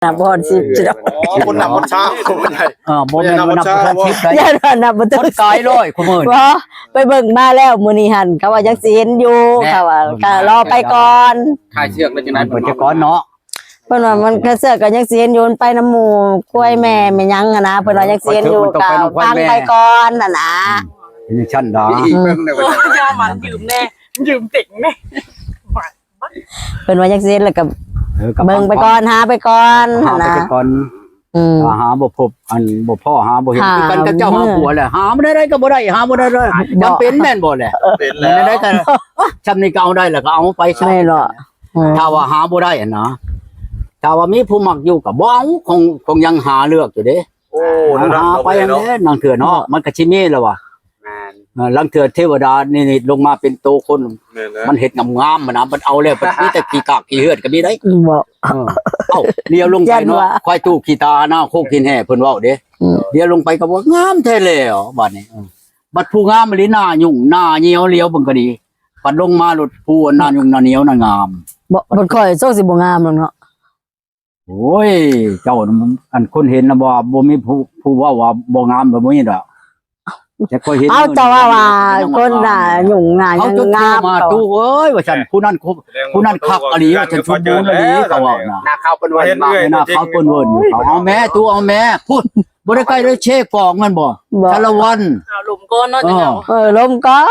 ນັບບໍ່ຮອດສິບ ອໍ ຄົນນັບບໍ່ທັນ ເອີ ບໍ່ແມ່ນວ່ານັບບໍ່ທັນສິບໄດ໋ ຢ້ານວ່ານັບບໍ່ທັນສິບ ຄົນກາຍຮ້ອຍ ຄຸມື້ນີ້ ບໍ່ ໄປເບິ່ງມາແລ້ວມື້ນີ້ຫັ້ນ ເຂົາວ່າຍັງຊິເຫັນຢູ່ ເຂົາວ່າກໍລໍໄປກ່ອນ ຂາຍເຊືອກແລ້ວຈັ່ງໃດ ໄປກ່ອນເນາະ ເພິ່ນວ່າມັນຂາຍເຊືອກກໍຍັງຊິເຫັນຢູ່ ມັນໄປນຳໝູ່ຄວາຍແມ່ ແມ່ຫຍັງຫັ້ນນະ ເພິ່ນວ່າຍັງຊິເຫັນຢູ່ ກໍຟັງໄປກ່ອນຫັ້ນນະ ເປັນຈັ່ງຊັ້ນດອກ ເບິ່ງແດ່ ຢາມັນຢືມແດ່ ຢືມເຕັງແດ່ ເພິ່ນວ່າຢາກຊິເຮັດແລ້ວກໍ ເອີ ກໍເບິ່ງໄປກ່ອນ ຫາໄປກ່ອນ ຫາໄປກ່ອນ ອືມ ຖ້າຫາບໍ່ພົບ ອັນ ບໍ່ພໍ້ ຫາບໍ່ເຫັນ ຄືກັນກັບເຈົ້າຫາຜົວແຫຼະ ຫາບໍ່ໄດ້ກໍບໍ່ໄດ້ ຫາບໍ່ໄດ້ ຈຳເປັນແມ່ນບໍ່ແຫຼະ ເປັນແລ້ວ ແນວໃດກໍ ຊ່ຳນີ້ກໍເອົາໄດ້ແລ້ວກໍເອົາໄປຊະ ແມ່ນບໍ່ ອືມ ຖ້າວ່າຫາບໍ່ໄດ້ຫັ້ນນະ ຖ້າວ່າມີຜູ້ມັກຢູ່ກໍບໍ່ເອົາ ຄົງ ຄົງຍັງຫາເລືອກຢູ່ເດ້ ໂອ້ ຫາໄປຫັ້ນແຫຼະ ນາງເທື່ອເນາະ ມັນກໍຊິມີແລ້ວວ່າ ແມ່ນ ເອີ ລາງເທື່ອເທວະດານິມິດລົງມາເປັນໂຕຄົນ ແມ່ນແລ້ວ ມັນເຮັດງາມໆຫັ້ນນະ ມັນເອົາແລ້ວ ມັນມີແຕ່ຂີ້ກາກຂີ້ເຫືອນກໍມີໄດ໋ ບໍ່ ເອີ ເອົ້າ ຫຼຽວລົງໄປເນາະ ຄວາຍຕູ້ຂີ້ຕາ ໜ້າໂຄກຫີນແຮ່ ເພິ່ນເວົ້າເດ້ ອືມ ຫຼຽວລົງໄປກໍວ່າງາມແທ້ແລ້ວ ບາດນີ້ ເອີ ບັດຜູ້ງາມອີ່ຫຼີ ໜ້າຫຍຸ້ງ ໜ້າຍ່ຽວ ຫຼຽວເບິ່ງກໍດີ ບັດລົງມາໂລດ ຜູ້ໜ້າຫຍຸ້ງໜ້າໜຽວນັ້ນງາມ ບໍ່ ເພິ່ນຂ້ອຍຊົງຊິບໍ່ງາມດອກເນາະ. ໂອ້ຍ ເຈົ້ານະ ອັນຄົນເຫັນນະ ບໍ່ ບໍ່ມີຜູ້ ຜູ້ເວົ້າວ່າບໍ່ງາມ ບໍ່ມີດອກ ແຕ່ຂ້ອຍເຫັນ ເອົາ ເຈົ້າວ່າ ວ່າຄົນໜ້າຫຍຸ້ງໜ້າຫຍັງງາມ ຕູ້ເອີຍ ວ່າຊັ້ນ ຜູ້ນັ້ນຄົບ ຜູ້ນັ້ນຄັກອີ່ຫຼີ ວ່າຊັ້ນ ສົມບູນອີ່ຫຼີ ເຂົາເວົ້ານະ ໜ້າຂາວເປັນເວີນ ໜ້າຂາວເປັນເວີນຢູ່ ເຂົາ ເອົາແມ່ ຕູ້ເອົາແມ່ ພຸ້ນ ບໍ່ໄດ້ໃກ້ເດ້ ເຊກອງແມ່ນບໍ່ ສາລະວັນ ເອົາລົມກ່ອນເນາະ ເອີ ເອີ ລົມກ່ອນ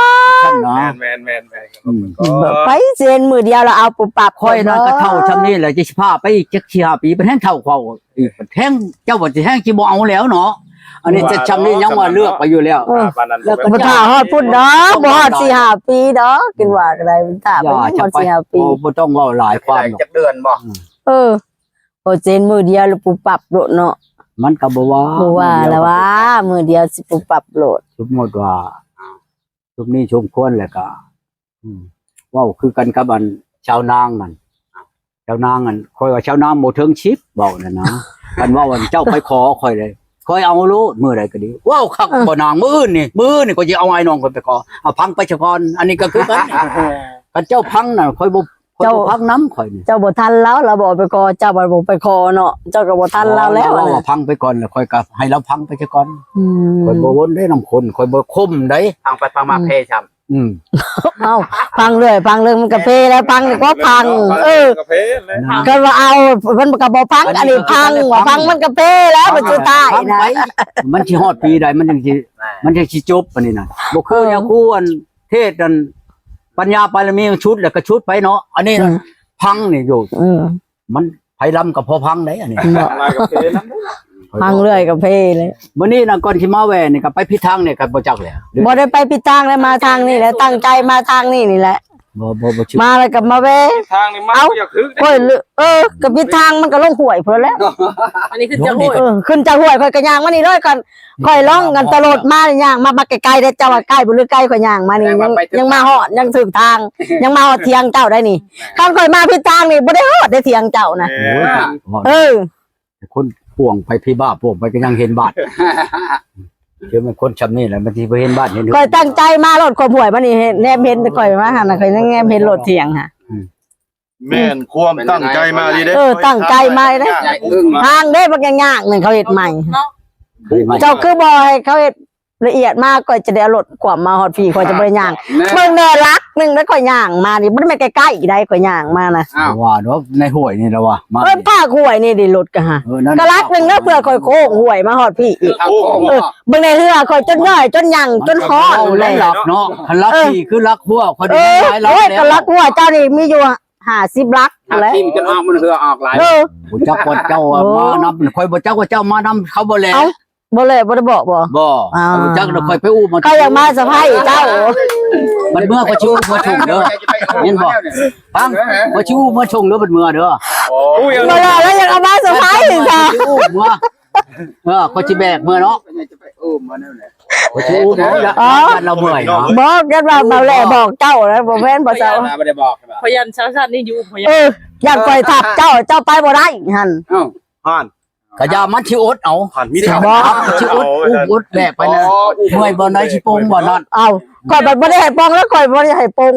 ຊັ້ນນະ ແມ່ນໆໆ ອືມ ໄປເຊັນມື້ດຽວລະເອົາປຸບປັບ ຂ້ອຍນັ້ນກໍເຖົ້າຊ່ຳນີ້ແຫຼະ ຈະຊິພາໄປອີກຈັກສີ່ຫ້າປີ ມັນແຮງເຖົ້າເຂົາອີກ ແຮງ ເຈົ້າວ່າຊິແຮງຊິບໍ່ເອົາແລ້ວເນາະ ອັນນີ້ຈະຊ່ຳນີ້ຍັງວ່າເລືອກໄປຢູ່ແລ້ວ ເອີ ແລ້ວກໍບໍ່ຖ້າຮອດພຸ້ນດອກ ບໍ່ຮອດສີ່ຫ້າປີດອກ ຄິດວ່າກໍໄດ້ ຖ້າໄປຮອດສີ່ຫ້າປີ ບໍ່ຕ້ອງເວົ້າຫຼາຍຄວາມດອກ ຈັກເດືອນບໍ່ ເອີ ບໍ່ເຊັນມື້ດຽວລະປຸບປັບໂລດເນາະ ມັນກໍບໍ່ວ່າ ບໍ່ວ່າລະວ່າ ມື້ດຽວຊິປຸບປັບໂລດ ສົມມຸດວ່າ ຊຸມນີ້ສົມຄວນແລ້ວກໍ ອືມ ເວົ້າຄືກັນກັບອັນຊາວນາງນັ້ນ ຊາວນາງນັ້ນ ຂ້ອຍວ່າຊາວນາງບໍ່ເຖິງສິບ ເວົ້ານັ້ນນະ ຄັນເວົ້າອັນເຈົ້າໄປຂໍຂ້ອຍເລີຍ ຂ້ອຍເອົາໂລດ ມື້ໃດກໍດີ ເວົ້າຄັກ ເອີ ບໍ່ນາງ ມື້ອື່ນນີ້ ມື້ອື່ນນີ້ຂ້ອຍຊິເອົາອ້າຍນ້ອງຂ້ອຍໄປຂໍ ເອົາພັງໄປຊະກ່ອນ ອັນນີ້ກໍຄືກັນ ຄັນເຈົ້າພັງນະ ຂ້ອຍບໍ່ ຂ້ອຍບໍ່ພັງນຳ ຂ້ອຍນີ້ ເຈົ້າບໍ່ທັນລາວ ລາວບໍ່ໄປຂໍ ເຈົ້າບໍ່ໄປຂໍເນາະ ເຈົ້າກໍບໍ່ທັນລາວແລ້ວ ລາວວ່າພັງໄປກ່ອນ ແລ້ວຂ້ອຍກໍໃຫ້ລາວພັງໄປຊະກ່ອນ ອືມ ຂ້ອຍບໍ່ວົນເດ້ນຳຄົນ ຂ້ອຍບໍ່ຄົມເດ້ ພັງໄປພັງມາ ອືມ ເພຊ້ຳ ອືມ ເອົ້າ ພັງເລື້ອຍ ພັງເລື້ອຍ ມັນກໍເພແລ້ວ ພັງກໍພັງ ເອີ ກໍເພແລ້ວ ຄັນວ່າເອົາ ມັນກໍບໍ່ພັງ ອັນນີ້ພັງ ວ່າພັງ ມັນກໍເພແລ້ວ ບັດສຸດທ້າຍນະ ມັນຊິຮອດປີໃດ ມັນຈັ່ງຊິ ມັນຈັ່ງຊິຈົບ ອັນນີ້ນະ ບໍ່ຄືແນວຄູອັນ ເທດນັ້ນ ປັນຍາບາລະມີຊຸດແລ້ວກໍຊຸດໄປເນາະ ອັນນີ້ນະ ອືມ ພັງນີ້ຢູ່ ເອີ ມັນໃຜລຳກໍພໍພັງໄດ໋ ອັນນີ້ ພັງເລື້ອຍກໍເພເລີຍ ມື້ນີ້ນະ ກ່ອນຊິມາແວ່ນີ້ກໍໄປຜິດທາງນີ້ກໍບໍ່ຈັກແລ້ວ ບໍ່ໄດ້ໄປຜິດທາງແລ້ວ ມາທາງນີ້ແຫຼະ ຕັ້ງໃຈມາທາງນີ້ນີ້ແຫຼະ ບໍ່ ບໍ່ ບໍ່ ມາແລ້ວກໍມາແວ່ ທາງນີ້ມາ ເອົ້າ ຢາກຖືກ ຂ້ອຍ ເອີ ກໍຜິດທາງ ມັນກໍລົງຫ້ວຍພຸ້ນແຫຼະ ອັນນີ້ຂຶ້ນຈາກຫ້ວຍ ເອີ ຂຶ້ນຈາກຫ້ວຍ ຂ້ອຍກໍຍ່າງມານີ້ເລີຍ ກ່ອນ ຂ້ອຍລອງກັນຕະຫຼົດມາ ຍ່າງມາບັກໄກໆເດ້ ເຈົ້າວ່າໃກ້ບໍ່ຫຼືໄກ ຂ້ອຍຍ່າງມານີ້ ຍັງ ຍັງມາຮອດ ຍັງຖືກທາງ ຍັງມາຮອດຖຽງເຈົ້າໄດ້ນີ້ ຄັນຂ້ອຍມາຜິດທາງນີ້ ບໍ່ໄດ້ຮອດໄດ້ຖຽງເຈົ້ານະ ໂອ້ຍ ເອີ ຄົນພວງໄປ ຜີບ້າພວງໄປກໍຍັງເຫັນບາດ ຄືມັນຄົນຊ່ຳນີ້ແຫຼະ ມັນຊິບໍ່ເຫັນບາດເຫັນເຮືອນ ຂ້ອຍຕັ້ງໃຈມາໂລດ ຄວາມຫ້ວຍມັນນີ້ ແນມເຫັນ ຂ້ອຍມາຫັ້ນນະ ຂ້ອຍຍັງແນມເຫັນໂລດຖຽງຫະ ອືມ ແມ່ນ ຄວາມຕັ້ງໃຈມາດີເດ້ ເອີ ຕັ້ງໃຈມາເດ້ ທາງເດ້ ບັກຍາກໆ ນັ້ນເຂົາເຮັດໃໝ່ ເຈົ້າຄືບໍ່ໃຫ້ເຂົາເຮັດລະອຽດມາ ຂ້ອຍຈະໄດ້ເອົາລົດຂວ້ຳມາຮອດພີ້ ຂ້ອຍຈະບໍ່ໄດ້ຍ່າງ ເບິ່ງແດ່ ຫຼັກໜຶ່ງເດ້ ຂ້ອຍຍ່າງມານີ້ ບໍ່ແມ່ນໃກ້ໆໃດ ຂ້ອຍຍ່າງມານະ ອ້າວ ວ່າເນາະ ໃນຫ້ວຍນີ້ລະວ່າ ເອີ ພາກຫ້ວຍນີ້ເດ້ ລົດກະຫາ ກະຫຼັກໜຶ່ງເດ້ ເພື່ອຂ້ອຍໂຄ້ງຫ້ວຍມາຮອດພີ້ອີກ ເອີ ເບິ່ງແດ່ ເຮືອຂ້ອຍຈົນຍ່ອຍ ຈົນຫຍັງ ຈົນຮ້ອນເລີຍ ເນາະ ຄັນຫຼັກນີ້ຄືຫຼັກຫົວ ຂ້ອຍໄດ້ຫຼາຍຫຼັກແລ້ວ ໂອ້ຍ ກໍຫຼັກຫົວເຈົ້ານີ້ມີຢູ່ ຫ້າສິບຫຼັກພຸ້ນແຫຼະ ທີ່ມັນຈະອອກ ມັນເຮືອອອກຫຼາຍ ເອີ ບໍ່ຈັກວ່າເຈົ້າມານຳ ຂ້ອຍບໍ່ຈັກວ່າເຈົ້າມານຳເຂົາບໍ່ແລ ເອົ້າ ບໍ່ແລ ບໍ່ໄດ້ບອກບໍ່ ບໍ່ ບໍ່ຈັກດອກ ຂ້ອຍໄປອູ້ມາ ຂ້ອຍຢາກມາສະໄພເຈົ້າ ບັດເມືອຂ້ອຍຊິອູ້ມາສົ່ງເດີ ເຫັນບໍ່ ຟັງ ຂ້ອຍຊິອູ້ມາສົ່ງເດີ ບັດເມືອເດີ ບໍ່ແລ ລາວຢາກເອົາມາສະໄພ ຂ້ອຍຊິອູ້ມາ ເອີ ຂ້ອຍຊິແບກເມືອເນາະ ຂ້ອຍຊິອູ້ມາ ຢ້ານລາວເມື່ອຍເນາະ ບໍ່ ຢ້ານວ່າເບົາແຫຼບອກເຈົ້ານະ ບໍ່ແມ່ນບໍ່ເຈົ້າ ບໍ່ໄດ້ບອກ ຂ້ອຍຢ້ານຊາວຊາດນີ້ຢູ່ ຂ້ອຍຢ້ານ ເອີ ຢ້ານຂ້ອຍທັບເຈົ້າ ເຈົ້າໄປບໍ່ໄດ້ຫັ້ນ ອ້າວ ຫັ້ນ ກະຢ່າ ມັນຊິອົດເອົາ ຊິບໍ່ ຊິອົດ ອຸ້ມອົດແບກໄປນະ ເມື່ອຍບ່ອນໃດຊິປົງບ່ອນນັ້ນ ເອົ້າ ຂ້ອຍບັດບໍ່ໄດ້ໃຫ້ປົງ ແລ້ວຂ້ອຍບໍ່ໄດ້ໃຫ້ປົງ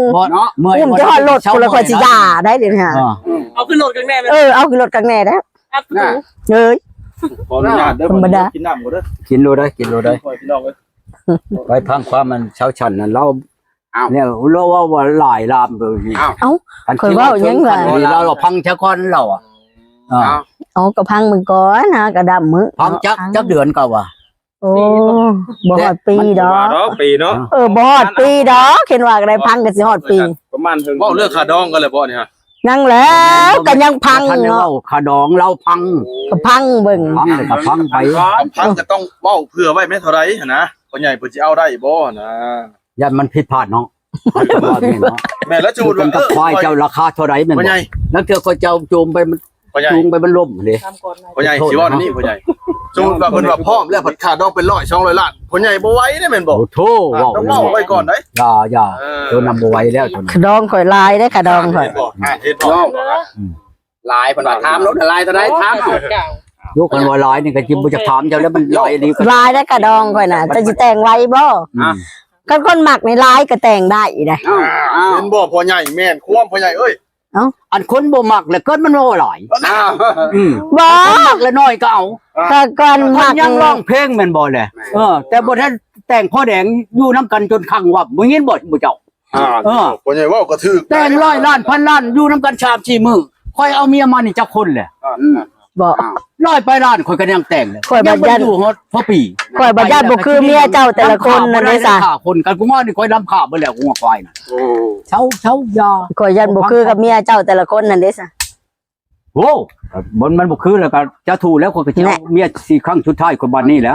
ເມື່ອຍ ອຸ້ມຈະຮອດລົດພຸ້ນ ແລ້ວຂ້ອຍຊິຢ່າໄດ້ດຽວນີ້ ເອົາຂຶ້ນລົດກັກແນ່ ເອີ ເອົາຂຶ້ນລົດກັກແນ່ເດ້ ຕັດປະຕູ ເອີຍ ຂໍອະນຸຍາດເດີ ທຳມະດາ ກິນນ້ຳກ່ອນເດີ ກິນໂລດໄດ໋ ກິນໂລດໄດ໋ ໂອ້ຍ ພີ່ນ້ອງເອີຍ ໄປຟັງຄວາມມັນຊາວຊັ້ນນັ້ນ ລາວ ອ້າວ ແລ້ວລາວເວົ້າວ່າຫຼາຍລາມເບິ່ງນີ້ ອ້າວ ເອົ້າ ຄັນ ຂ້ອຍເວົ້າຫຍັງລະ ລາວຟັງຊະກ່ອນລາວອະ ອ້າວ ເອົາ ກໍຟັງເບິ່ງກ່ອນ ຫາກະດຳມື້ ຟັງຈັກ ເນາະ ຈັກເດືອນກໍວ່າ ໂອ້ ບໍ່ຮອດປີດອກ ບໍ່ວ່າດອກປີເນາະ ເອີ ບໍ່ຮອດປີດອກ ເຫັນວ່າກໍໄດ້ຟັງກໍຊິຮອດປີ ປະມານເຖິງ ເວົ້າເລື່ອງຄ່າດອງກັນແລ້ວບໍ່ນີ້ຮະ ຍັງແລ້ວ ຍັງບໍ່ ກໍຍັງຟັງ ບໍ່ທັນໄດ້ເວົ້າ ເນາະ ຄ່າດອງລາວພັງ ກໍຟັງເບິ່ງ ຟັງແລ້ວກໍຟັງໄປ ຄັນຟັງກໍຕ້ອງເວົ້າເຜື່ອໄວ້ແມ້ເທົ່າໃດຫັ້ນນະ ພໍ່ໃຫຍ່ເພິ່ນຊິເອົາໄດ້ບໍ່ຫັ້ນນະ ຢ້ານມັນຜິດພາດເນາະ ມັນກໍບໍ່ແມ່ນເນາະ ແມ່ນແລ້ວ ສົມມຸດວ່າ ເອີ ຄວາຍເຈົ້າລາຄາເທົ່າໃດແມ່ນບໍ່ ພໍ່ໃຫຍ່ ລາງເທື່ອຂ້ອຍເຈົ້າຈູງໄປ ພໍ່ໃຫຍ່ ຈູງໄປມັນລົ້ມເດ້ ພໍ່ໃຫຍ່ ຊິເວົ້າແນວນີ້ພໍ່ໃຫຍ່ ສົມມຸດວ່າເພິ່ນວ່າພ້ອມແລ້ວ ເພິ່ນຄ່າດອງເປັນຮ້ອຍ ສອງຮ້ອຍລ້ານ ພໍ່ໃຫຍ່ບໍ່ໄຫວເດ້ແມ່ນບໍ່ ໂອ້ໂທ ອ່າ ເວົ້າ ຕ້ອງເວົ້າໄວ້ກ່ອນເດ້ ຢ່າ ຢ່າ ເອີ ໂຕນັ້ນບໍ່ໄຫວແລ້ວ ໂຕນັ້ນ ຄ່າດອງຂ້ອຍຫຼາຍເດ້ ຄ່າດອງຂ້ອຍ ເຫັນບໍ່ ເຫັນບໍ່ ອືມ ຫຼາຍ ເພິ່ນວ່າຖາມໂລດ ຫຼາຍເທົ່າໃດ ຖາມເອົາ ໂຍກກັນວ່າຫຼາຍນີ້ກໍຈິບໍ່ຈັກຖາມເຈົ້າແລ້ວ ມັນຫຼາຍອີ່ຫຼີ ຫຼາຍເດ້ ຄ່າດອງຂ້ອຍນະ ເຈົ້າຊິແຕ່ງໄວບໍ່ ອືມ ຄັນຄົນມັກນີ້ຫຼາຍກໍແຕ່ງໄດ້ເດ້ ອ້າວ ເຫັນບໍ່ພໍ່ໃຫຍ່ ແມ່ນຄວາມພໍ່ໃຫຍ່ເອີຍ ເອົ້າ ອັນຄົນບໍ່ມັກແຫຼະ ເກີດມັນເວົ້າຫຼາຍ ອ້າວ ອືມ ບໍ່ ຄົນມັກແລະໜ້ອຍກໍເອົາ ຖ້າກ່ອນມັກ ຍັງຮ້ອງເພງແມ່ນບໍ່ແຫຼະ ເອີ ແຕ່ບໍ່ທັນແຕ່ງພໍ່ແດງ ຢູ່ນຳກັນຈົນຄັງວັບ ບໍ່ຍິນບໍ່ ໝູ່ເຈົ້າ ອ່າ ເອີ ພໍ່ໃຫຍ່ເວົ້າກໍຖືກ ແຕ່ງຮ້ອຍລ້ານ ພັນລ້ານ ຢູ່ນຳກັນສາມສີ່ມື້ ຂ້ອຍເອົາເມຍມານີ້ຈັກຄົນແຫຼະ ອ່າ ບໍ່ ອ່າ ຮ້ອຍປາຍລ້ານ ຂ້ອຍກໍຍັງແຕ່ງເລີຍ ຂ້ອຍບັດຢ້ານ ຍັງບໍ່ໄດ້ຢູ່ຮອດພໍປີ ຂ້ອຍບັດຢ້ານບໍ່ຄືເມຍເຈົ້າແຕ່ລະຄົນນັ້ນເດ້ຊະ ຂ້າຄົນກັນ ກູງອນີ້ຂ້ອຍລຳຂ້າເບິດແລ້ວ ງົວຄວາຍນະ ໂອ້ ເຊົາ ເຊົາ ຢ່າ ຂ້ອຍຢ້ານບໍ່ຄືກັບເມຍເຈົ້າແຕ່ລະຄົນນັ້ນເດ້ຊະ ໂອ້ ມັນ ມັນບໍ່ຄືແລ້ວກໍຈະຖືກແລ້ວ ຂ້ອຍກໍຊິເອົາເມຍສີ່ຄັ້ງສຸດທ້າຍຂອງບັດນີ້ແຫຼະ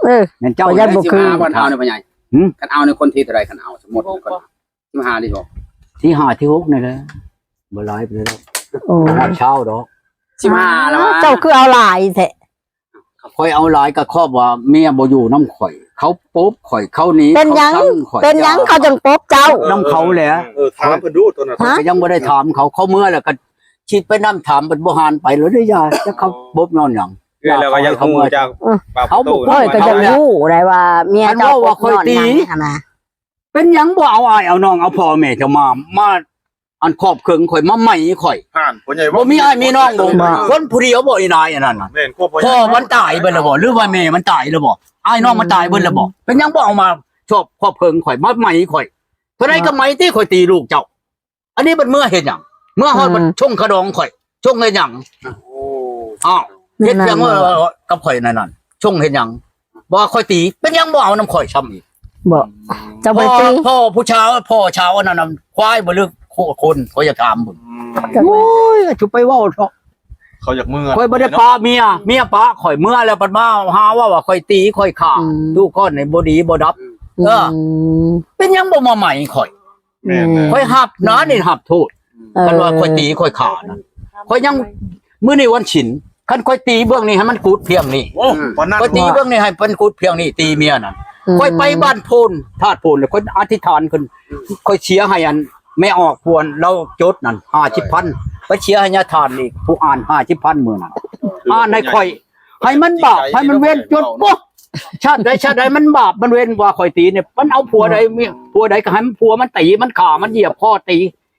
ເອີ ແມ່ນເຈົ້າ ຂ້ອຍຢ້ານບໍ່ຄື ເອົານະພໍ່ໃຫຍ່ ຫື ຄັນເອົາໃນຄົນທີເທົ່າໃດ ຄັນເອົາສົມມຸດ ສິບຫ້າ ທີຫົກ ທີຫ້າ ທີຫົກນີ້ແຫຼະ ບໍ່ຫຼາຍປານໃດດອກ ໂອ້ ຮອດຊາວດອກ ສິບຫ້າລະຫວາ ເຈົ້າຄືເອົາຫຼາຍແທ້ ຂ້ອຍເອົາຫຼາຍກໍຄອບວ່າເມຍບໍ່ຢູ່ນຳຂ້ອຍ ເຂົາປົບຂ້ອຍ ເຂົາໜີ ເປັນຫຍັງ ເຂົາຊັງຂ້ອຍ ເປັນຫຍັງເຂົາຈຶ່ງປົບເຈົ້າ ນຳເຂົາແຫຼະ ເອີ ຖາມເພິ່ນດູໂຕນັ້ນ ຂ້ອຍກໍຍັງບໍ່ໄດ້ຖາມເຂົາ ເຂົາເມືອແລ້ວກໍຊິໄປນຳຖາມ ເພິ່ນບໍ່ຫານໄປແລ້ວເດ້ ຢ່າ ຈັກເຂົາປົບຍ້ອນຫຍັງ ເອື້ອຍລາວກໍຢາກຮູ້ຈາກປາກປະຕູ ຂ້ອຍກໍຢາກຮູ້ໄດ້ວ່າເມຍເຈົ້າ ຄັນເວົ້າວ່າຂ້ອຍຕີ ຫັ້ນນະ ເປັນຫຍັງບໍ່ເອົາອ້າຍເອົານ້ອງ ເອົາພໍ່ແມ່ເຈົ້າມາ ມາອັນຄອບເຄິ່ງຂ້ອຍ ມາໄໝຂ້ອຍ ຫັ້ນ ພໍ່ໃຫຍ່ ບໍ່ມີອ້າຍມີນ້ອງບໍ່ ບໍ່ ຄົນຜູ້ດຽວບໍ່ອີນາຍອັນນັ້ນນະ ແມ່ນ ພໍ່ມັນຕາຍເບິດແລ້ວບໍ່ ຫຼືວ່າແມ່ມັນຕາຍແລ້ວບໍ່ ອ້າຍນ້ອງມັນຕາຍເບິດແລ້ວບໍ່ ເປັນຫຍັງບໍ່ເອົາມາຊອບຄອບເຄິ່ງຂ້ອຍ ມາໄໝຂ້ອຍ ເທົ່າໃດກໍໄໝຕິ ຂ້ອຍຕີລູກເຈົ້າ ອັນນີ້ມັນເມືອເຮັດຫຍັງ ເມືອຮອດ ອືມ ມັນຊົງຂະດອງຂ້ອຍ ຊົງເຮັດຫຍັງ ໂອ້ ອ້າວ ເຮັດຫຍັງ ນັ້ນ ກັບຂ້ອຍນັ້ນ ຊົງເຮັດຫຍັງ ບໍ່ຂ້ອຍຕີ ເປັນຫຍັງບໍ່ເອົານຳຂ້ອຍຊ້ຳອີກ ບໍ່ ເຈົ້າບໍ່ໄດ້ຕີ ພໍ່ ພໍ່ຜູ້ຊາວ ພໍ່ຊາວອັນນັ້ນນະ ຄວາຍບໍ່ ຫຼືຄົນ ຂ້ອຍຢາກຖາມເບິ່ງ ອືມ ໂອ້ຍ ຈະໄປເວົ້າເຖາະ ເຂົາຢາກເມືອ ຂ້ອຍບໍ່ໄດ້ປະເມຍ ເມຍປະຂ້ອຍເມືອແລ້ວ ບັດມາຫາເວົ້າວ່າຂ້ອຍຕີ ຂ້ອຍຂ້າ ອືມ ລູກຂ້ອຍນີ້ບໍ່ດີບໍ່ດັບ ອືມ ເອີ ອືມ ເປັນຫຍັງບໍ່ມາໄໝຂ້ອຍ ແມ່ນ ອືມ ຂ້ອຍຮັບນະ ນີ້ຮັບໂທດ ເອີ ຄັນວ່າຂ້ອຍຕີຂ້ອຍຂ້ານັ້ນ ຂ້ອຍຍັງ ມື້ນີ້ວັນສິນ ຄັນຂ້ອຍຕີເບື້ອງນີ້ໃຫ້ມັນກຸດພຽງນີ້ ໂອ້ ປານນັ້ນ ຂ້ອຍຕີເບື້ອງນີ້ໃຫ້ມັນກຸດພຽງນີ້ ຕີເມຍນັ້ນ ອືມ ຂ້ອຍໄປບ້ານໂພນ ທາດໂພນ ຂ້ອຍອະທິຖານຂຶ້ນ ຂ້ອຍເສຍໃຫ້ອັນ ແມ່ອອກພວນລາວຈົດນັ້ນຫ້າສິບພັນ ໄປເສຍໃຫ້ຍາທ່ານອີກ ຜູ້ອ່ານຫ້າສິບພັນມື້ນັ້ນ ອ່ານໃຫ້ຂ້ອຍ ໃຫ້ມັນບາບ ໃຫ້ມັນເວນ ຈົນ ໂອ້ ຊາດໃດຊາດໃດມັນບາບມັນເວນວ່າຂ້ອຍຕີນີ້ ມັນເອົາຜົວໃດ ເມຍ ຜົວໃດກໍໃຫ້ມັນ ຜົວມັນຕີ ມັນຂ້າ ມັນຢຽບຄໍຕີ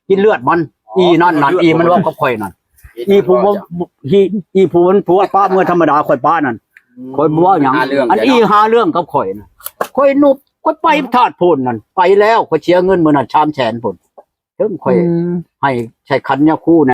ກິນເລືອດມັນ ອີນັ້ນນັ້ນ ອີມັນເວົ້າກັບຂ້ອຍນັ້ນ ອີຜູ້ ອີ ອີຜູ້ມັນຜົວປະເມືອທຳມະດາ ຂ້ອຍປະນັ້ນ ຂ້ອຍບໍ່ເວົ້າຫຍັງ ອັນອີຫາເລື່ອງກັບຂ້ອຍນັ້ນ ຂ້ອຍນຸບ ຂ້ອຍໄປທາດໂພນນັ້ນ ໄປແລ້ວ ຂ້ອຍເສຍເງິນມື້ນັ້ນສາມແສນພຸ້ນ ເຖິງຂ້ອຍ ອືມ ໃຫ້ໃສ່ຂັນຍາຄູໃນ